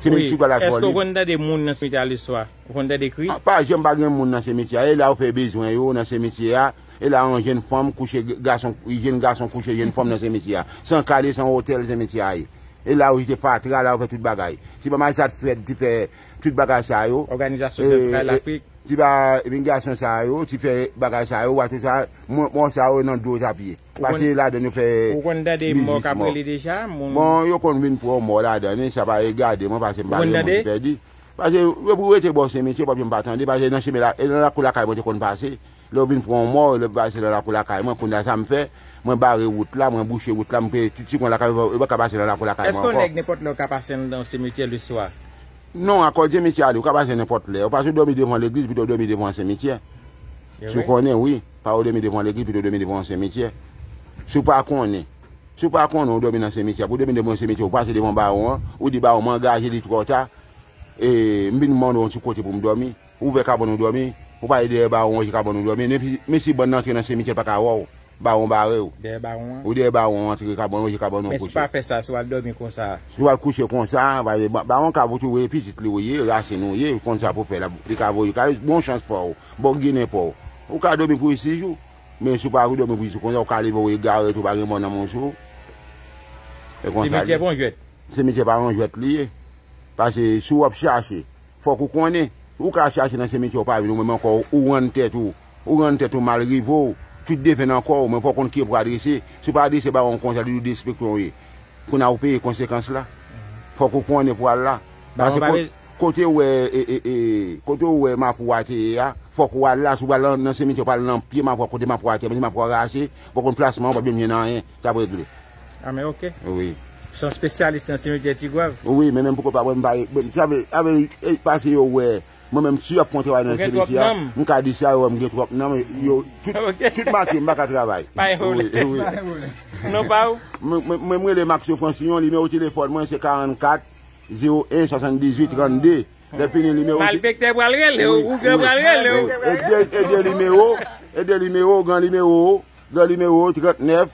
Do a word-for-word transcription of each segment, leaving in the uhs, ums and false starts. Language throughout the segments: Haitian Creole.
Wi. Èske w konn tande moun nan simityè a leswa? Ou konn tande kri? Ah, pa janm pa gen moun nan simityè a. E la yo fè bezwen yo nan simityè a. E la yon jenn fanm kouche gason, jenn gason kouche jenn fanm nan simityè a. Se yon kale, se yon otèl simityè a ye. E la yo jete fatra, la yo fè tout bagay. Ti ba Marisat Fred, ti fè tout bagay sa yo. Òganizasyon Santral Afrik. Ti ba imigrasyon sa yo, ti fè bagay sa yo, wa tout sa, mò sa yo nan do t ap ye. Pase ladan nou fè biznis mò. Ou konn tande mò k ap rele deja? Bon, yo konn vin pran mò ladan, men sa pa regade mwen, pase m pa gen moun ki pèdi. Pase yo pou rete bò simityè, pa byen m pa tande, pase nan chimen la, e nan lakou lakay mwen te konn pase. Lè yo vin pran mò, lè yo pase nan lakou lakay mwen, kounye a sa m fè, mwen bare wout la, mwen bouche wout la, m pe ti, ti kwen lakay, yo pa ka pase nan lakou lakay mwen ankò. Èske yon nèg nenpòt lè w ka pase anndan yon simityè leswa? Non, akò simityè a li, ou ka pase nenpòt lè. Ou pase w dòmi devan legliz, pito w dòmi devan yon simityè. Si w konnen, wi. Pa w dòmi devan legliz, pito w dòmi devan yon simityè. Si w pa konnen, si w pa konnen, ou dòmi nan simityè. Pou w dòmi devan yon simityè, ou pase devan bawon an, ou di bawon, mwen angaje li twò ta, e, m vin mande w yon ti kote pou m dòmi. Ou ouvè kabann ou dòmi, ou pa ale dèyè bawon an, je kabann ou dòmi. Men si, men si bann nan antre nan simityè, l pa ka wè w. Bawon bare w. Dèyè bawon an? Ou dèyè bawon an, antre kabann ou, je kabann ou kouche. Men si w pa fè sa, si w al dòmi konsa. Si w al kouche konsa, ba, ba, bawon ka pou tou, e pitit li ou ye, rasin ou ye, konn sa pou fè la, li ka voye, ka bon chans pa w, bò ginen pa w. Ou ka dòmi pou sis jou, men si w pa dòmi pou sis jou konsa, ou ka leve w egare tou, pa gen bon nan moun sou ou. E konsa li. Simityè pa yon jwèt. Simityè pa yon jwèt li ye. Pase si w ap chache, fòk ou konnen. Ou ka chache nan simityè, ou pa jwenn, ou menm ankò, ou rann tèt ou. Ou rann tèt ou mal rive w. Tout defen nan kò w, men fòk ou konn ki pou adrese. Si w pa adrese bawon konsa, li di w despektè w ye. Kounye a ou peye konsekans la. Fòk ou konnen pou al la. Pase kote w wè, e, e, e, kote w wè mapou a te ye a, fòk ou al la. Si w al nan, nan simityè, ou pa al nan pye mapou a, kote mapou a te ye, men si mapou a rache, ou pa konn plasman, ou pa byen jwenn anyen. Sa ap regle. Ah, men oke. Wi. Se yon espesyalis nan simityè Tigwav? Wi, men menm poukò pa mwen, m pa, bon, sa vle, sa vle, e, pase yo wè, mwen menm, si y ap fè yon travay nan simityè a, m ka di sa, yo wè m gen twòp nanm, yo, tout, tout maten, m pa ka travay. Pa gen pwoblèm. Wi, wi. Non pa w? Mwen, mwen, mwen, mwen rele Maxo Francillon, nimewo telefòn mwen se karannkat, zewo en, swasanndizuit, trannde. Lè fini, nimewo. Malfektè pral rele w, ougan pral rele w. E de, e de nimewo, e de nimewo, gran nimewo, gran nimewo, trannèf,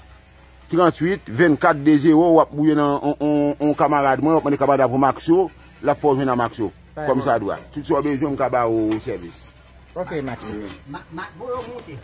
tranntuit, vennkat, de zewo, w ap bouye nan on, on, on kamarad mwen, w ap mande kamarad la pou Maxo, l ap fè w jwenn a Maxo. Kòm sa dwa. Tout sa w bezwen, m ka ba ou sèvis. Ok, Maxo. Ma, ma, bon, yo monte.